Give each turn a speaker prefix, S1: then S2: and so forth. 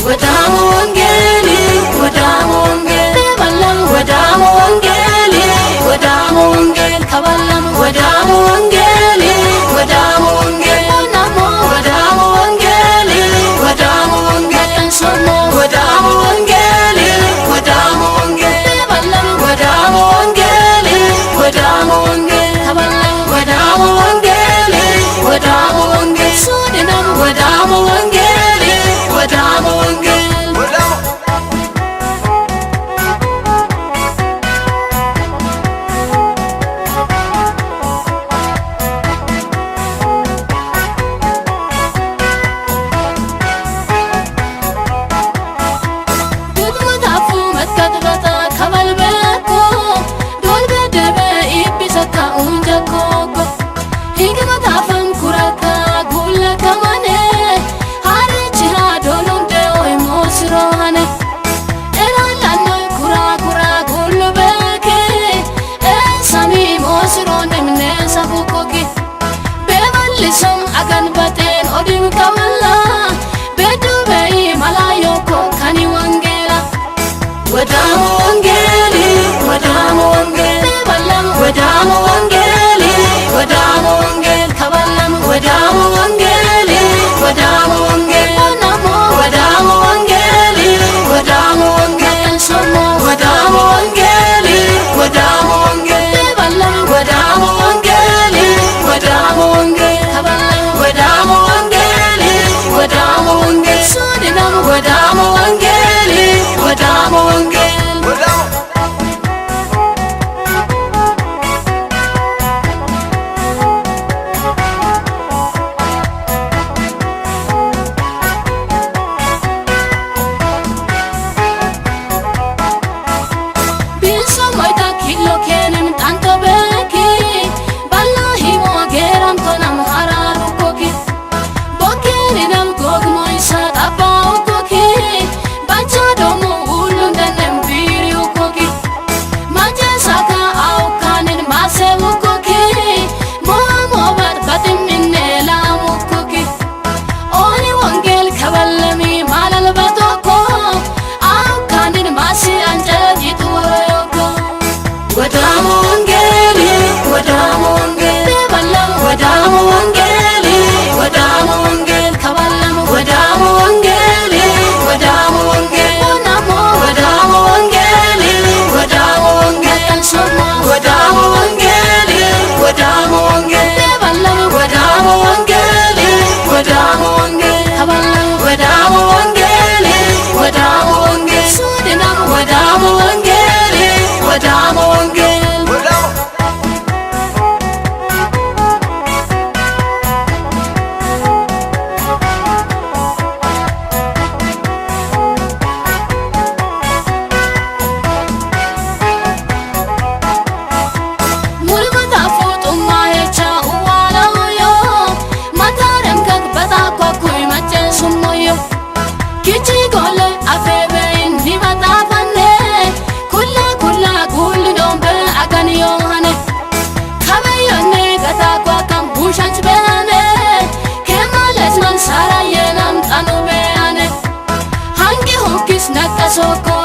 S1: ወዳሞ ወንጌል ወዳሞ ወንጌል በለም ወዳሞ ወንጌል ወዳሞ ወንጌል ከባለም ወዳሞ ወንጌል ወዳሞ ወንጌል ናሞ ወዳሞ ወንጌል ወዳሞ ወንጌል ተንሶሞ ወዳሞ ወንጌል ወዳሞ ወንጌል በለም ወዳሞ ወንጌል ወዳሞ ወንጌል ከባለም ወዳሞ ወንጌል ወዳሞ ወንጌል ሱድናም ወዳሞ ወንጌል ወዳሞ ወንጌል ወዳሞ ወንጌል ወዳሞ ወንጌል በለም ወዳሞ ወንጌል ወዳሞ ወንጌል ከባለም ወዳሞ ወንጌል ወዳሞ ወንጌል ናሞ ወዳሞ ወንጌል ወዳሞ ወንጌል ተንሶሞ ወዳሞ ወንጌል ወዳሞ ወንጌል በለም ወዳሞ ወንጌል ወዳሞ ወንጌል ከባለም ወዳሞ ወንጌል ወዳሞ ወንጌል ሱድናም ወዳሞ ወንጌል ወዳሞ ወንጌል ወዳሞ ወንጌል ወዳሞ ወንጌል በለም ወዳሞ ወንጌል ወዳሞ ወንጌል ከባለም ወዳሞ ወንጌል ወዳሞ ወንጌል ናሞ ወዳሞ ወንጌል ወዳሞ ወንጌል ተንሶሞ ወዳሞ ወንጌል ወዳሞ ወንጌል በለም ወዳሞ ወንጌል ወዳሞ ወንጌል ከባለም ወዳሞ ወንጌል ወዳሞ ወንጌል ሱድናም ወዳሞ ወንጌል ወዳሞ ወንጌል Soko